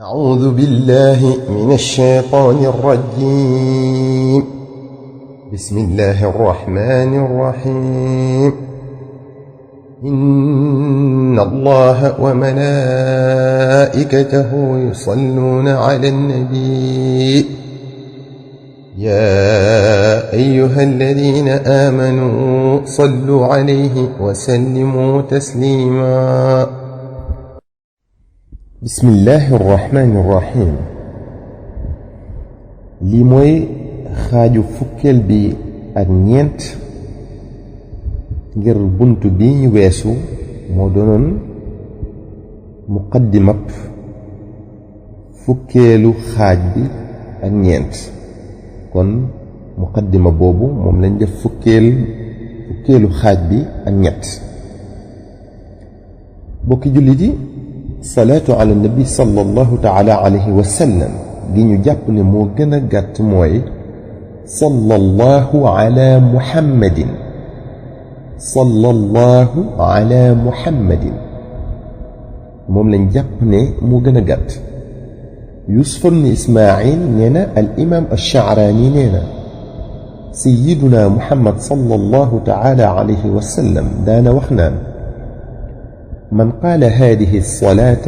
أعوذ بالله من الشيطان الرجيم. بسم الله الرحمن الرحيم. إن الله وملائكته يصلون على النبي يا أيها الذين آمنوا صلوا عليه وسلموا تسليما. بسم الله الرحمن الرحيم. lii mooy xaaju fukkeel bi ak ñeent ngir bunt bi ñu weesu moo doonoon muqaddimab fukkeelu xaaj bi ak ñeent kon muqaddima boobu moom lañ def fukkeelu xaaj bi ak ñett. bokki jullit yi, salaatu ala nabi sallallahu taala alayhi wa sallam gi ñu jàpp ne moo gën a gàtt mooy sallallahu ala muhammadin, sallallahu ala muhammadin moom lañ jàpp ne moo gën a gàtt. Yusuf ibn Ismaayil nee na al imam ash-Sha'raani nee na sayyiduna muhammad sallallahu taala alayhi wa sallam daana wax naan من قال هذه الصلاة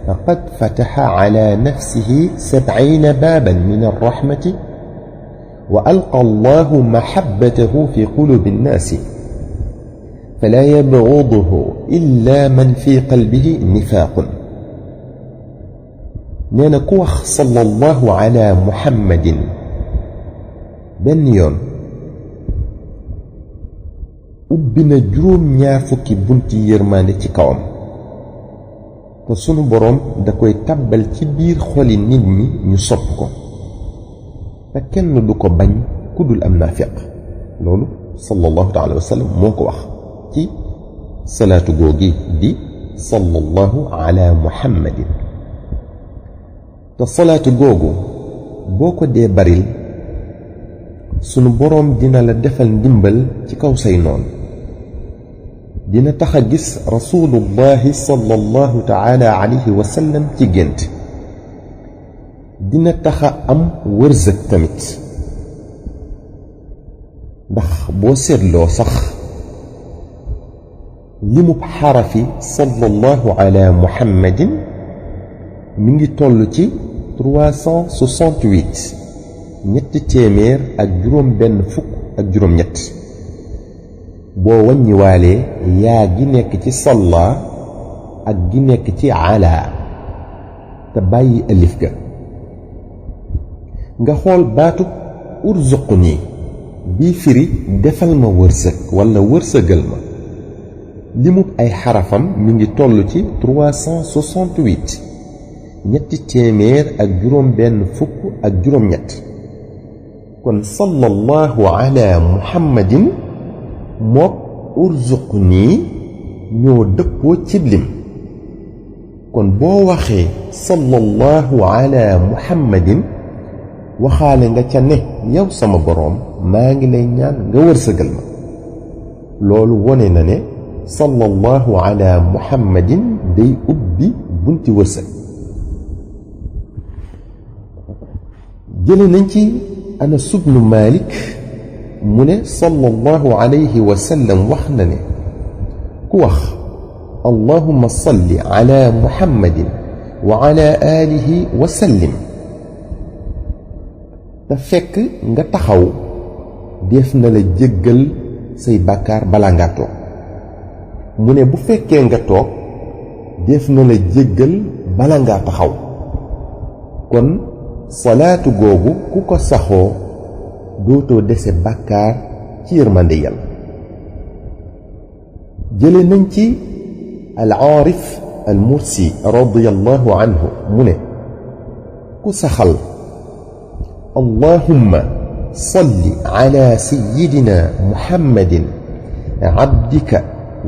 فقد فتح على نفسه 70 بابا من الرحمة وألقى الله محبته في قلوب الناس فلا يبغضه إلا من في قلبه نفاق. نانكوخ صلى الله على محمد بنيون ubbi na juróom-ñaar fukki bunti yërmaande ci kawam te sunu boroom da koy tàbbal ci biir xoli nit ñi ñu sopp ko te kenn du ko bañ ku dul am naafiq. loolu sallallahu taala wa sallam moo ko wax ci salaatu googi di sallallahu ala muhammadin. te salaatu googu boo ko dee baril sunu boroom dina la defal ndimbal ci kaw say noon, dina tax a gis rasulullahi sallallahu taala alayhi wa sallam ci gént, dina tax a am wërsëg tamit. ndax boo seetloo sax limub xarafi sallallahu ala muhammadin mi ngi toll ci 368 ñetti téeméer ak juróom benn fukk ak juróom ñett boo wàññiwaalee yaa gi nekk ci salla ak gi nekk ci ala te bàyyi alif ga. nga xool baatub urzuqni bii firi defal ma wërsëg walla wërsëgal ma, limub ay xarafam mi ngi toll ci 368 ñetti téeméer ak juróom benn fukk ak juróom ñett. kon sallallahu ala muhammadin mook urzuqni ñoo dëppoo ci lim. kon boo waxee sallallahu ala muhammadin waxaale nga ca ne yow sama boroom maa ngi lay ñaan nga wërsëgal ma. loolu wone na ne sallallahu ala muhammadin day ubbi bunti wërsëg. jële nañ ci Anas ibn Malik mu ne sallallahu alayhi wa sallam wax na ne ku wax allahumma salli ala muhammadin wa ala alihi wa sallim te fekk nga taxaw def na la jéggal say bàkkaar balaa ngaa toog. mu ne bu fekkee nga toog def na la jéggal bala ngaa taxaw. kon salaatu googu ku ko saxoo dootoo dese bàkkaar ci yërmande Yàlla. jële nañ ci al-Aarif al-Mursi radiyallahu anhu mu ne ku saxal allahumma salli ala sayyidina muhammadin abdika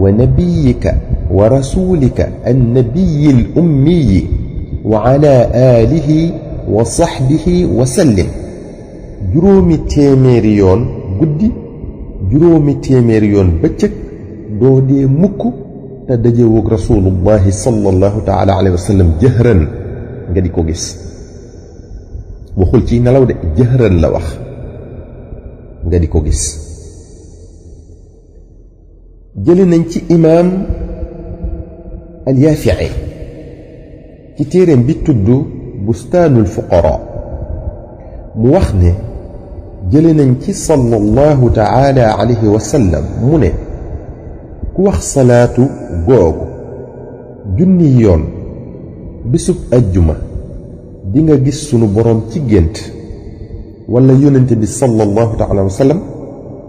wa nabiyyika wa rasulika an-nabiyyi al-ummi wa ala alihi wa sahbihi wa sallim juróomi téeméeri yoon guddi, juróomi téeméeri yoon bëccëg doo dee mukk te dajewoog rasulullahi sallallahu taala alayhi wa sallam jëhran nga di ko gis waxul ci nelaw de jëhran la wax nga di ko gis jële nañ ci imaam al-Yaafi'i ci téereem bi tudd bustaanul fuqara mu wax ne jële nañ ci sallallahu taala alayhi wa sallam mu ne ku wax salaatu googu junni yoon bisub ajjuma di nga gis sunu boroom ci gént wala yónnente bi sallallahu taala alayhi wa sallam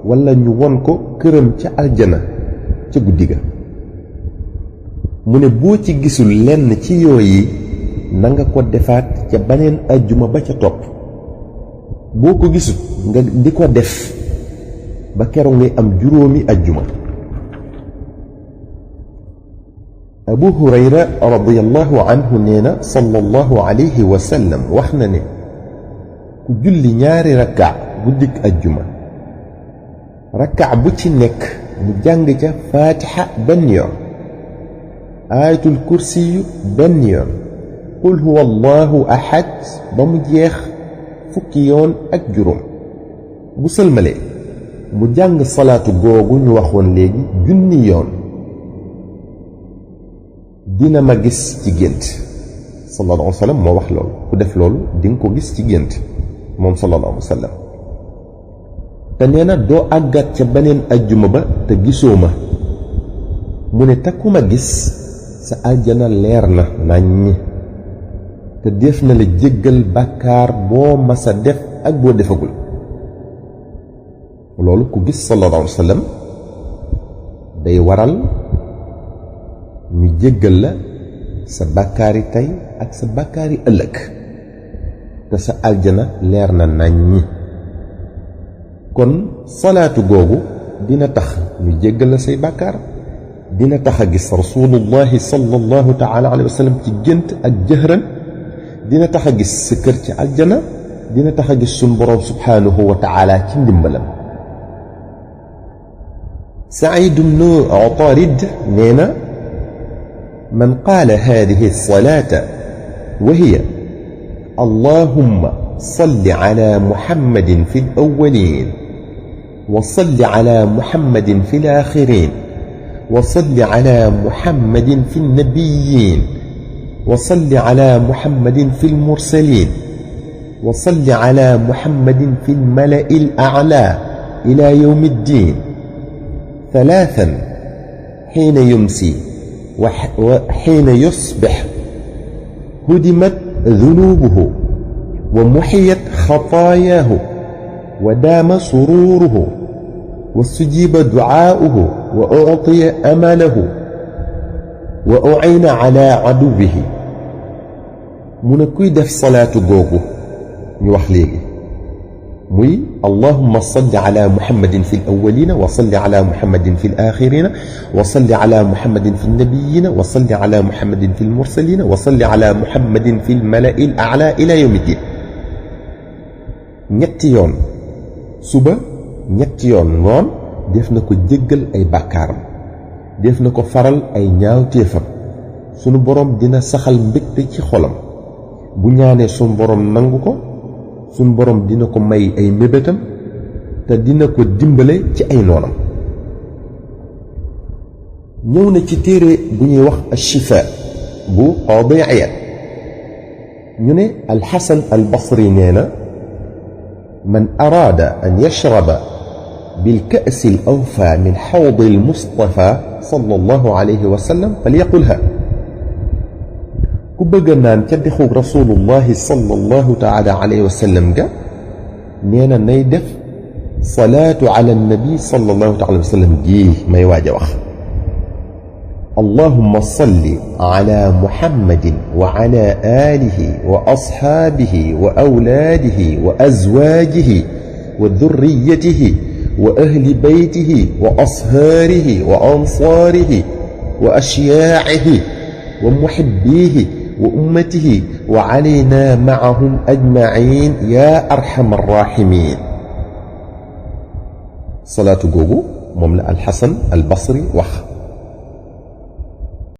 wala ñu won ko këram ca aljana ca guddi ga mu ne boo ci gisul lenn ci yooyi na nga ko defaat ca baneen ajjuma ba ca topp boo ko gisul nga di ko def ba keroog ngay am juróomi ajjuma abu hurayra radiyallahu anhu nee na sallallahu alayhi wa sallam wax na ne ku julli ñaari rakka guddik ajjuma rakka bu ci nekk mu jàng ca faatiha benn yoon aayatul kursiyu benn yoon qul huwa allahu ahad ba mu jeex fukki yoon ak juróom bu sëlmalee mu jàng salaatu googu ñu waxoon léegi junni yoon dina ma gis ci gént sallallahu alayhi wa sallam moo wax loolu ku def loolu di nga ko gis ci gént moom sallallahu alayhi wa sallam te nee na doo àggat ca beneen ajjuma ba te gisoo ma mu ne takku ma gis sa aljana leer na naññ te def na la jéggal bàkkaar boo masa def ak boo defagul loolu ku gis sallallahu alayhi wa sallam day waral ñu jéggal la sa bàkkaari tey ak sa bàkkaari ëllëg te sa aljana leer na naññi kon salaatu googu dina tax ñu jéggal la say bàkkaar dina tax a gis rasulullahi sallallahu taala alayhi wa sallam ci gént ak jëhran dina tax a gis sa kër ci aljana dina tax a gis sun boroom subhaanahu wa taala ci ndimbalam Saïd ibn Utarid nee na من قال هذه الصلاة وهي اللهم صل على محمد في الأولين وصل على محمد في الآخرين وصل على محمد في النبيين وصل على محمد في المرسلين وصل على محمد في الملأ الأعلى إلى يوم الدين ثلاثا حين يمسي وحين يصبح هدمت ذنوبه ومحيت خطاياه ودام سروره واستجيب دعاؤه وأعطي أمله وأعين على عدوه من كوي دف صلاة جوجو يوخليغي مي اللهم صل على محمد في الأولين وصل على محمد في الآخرين وصل على محمد في النبيين وصل على محمد في المرسلين وصل على محمد في الملأ الأعلى إلى يوم الدين ñetti yoon suba ñetti yoon ngoon def na ko jéggal ay bàkkaaram def na ko faral ay ñaawteefam sunu borom dina saxal mbégte ci xolam bu ñaanee sunu borom nangu ko sunu borom dina ko may ay mébétam te dina ko dimbale ci ay noonam ñëw na ci téere bu ñuy wax ash-Shifa bu Qaadi Iyaad ñu ne al-Hasan al-Basri nee na من أراد أن يشرب بالكأس الأوفى من حوض المصطفى صلى الله عليه وسلم فليقلها كبغنان تدخو رسول الله صلى الله تعالى عليه وسلم جاء نينا نيدف صلاة على النبي صلى الله تعالى وسلم جيه ما يواجه اللهم صل على محمد وعلى آله وأصحابه وأولاده وأزواجه وذريته وأهل بيته وأصهاره وأنصاره وأشياعه ومحبيه وأمته وعلينا معهم أجمعين يا أرحم الراحمين صلاة جوجو مملأ الحسن البصري وخ